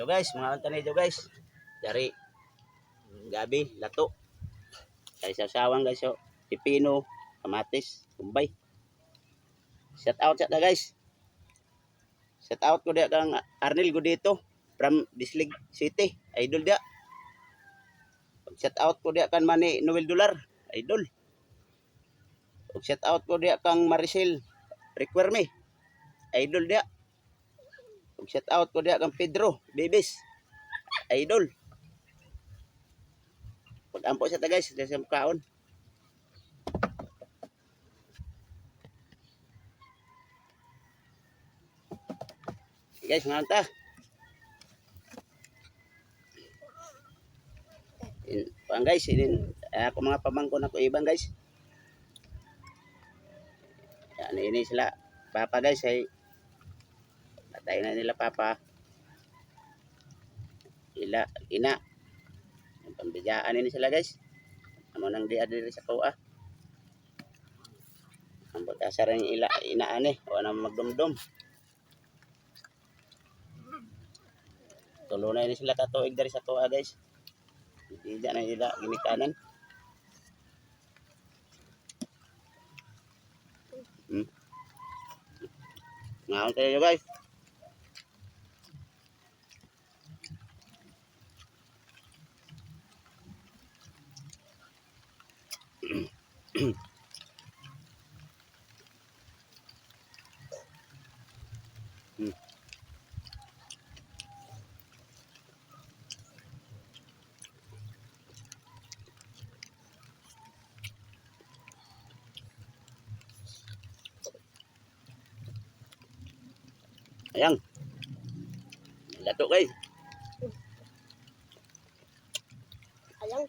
So guys, mga unta nito, guys. Dari gabi, lato. Kay sawsawan, guys, so pipino, kamatis, kumbay. Shout out sa ta, guys. Shout out ko diya kang Arnel Gudito from Bislig City, idol dia. Shout out ko diya kan Manny Noel Dolar, idol. Ug shout out ko diya kang Maricel Requirme, idol dia. Ug shout out ko diya kang Pedro Bebes, idol. Pag-ampo sa ta, guys, dahil sa kaon. Guys, mga ta. In, pang guys, inin, ako mga pamangkon ako ibang, guys. Yan, ini sila. Papa, guys, ay patay na nila papa. Ila, ina. Ang pambijaan ini sila, guys. Amo nang di diri sa kuha. Ang pagkasa rin ila inaan eh. O na magdumdum. Tulo na ini sila katuig diri sa kuha, guys. Hindi na ila ginikanan. Ngaon tayo, guys. Ayan. Lato, guys. Ayang.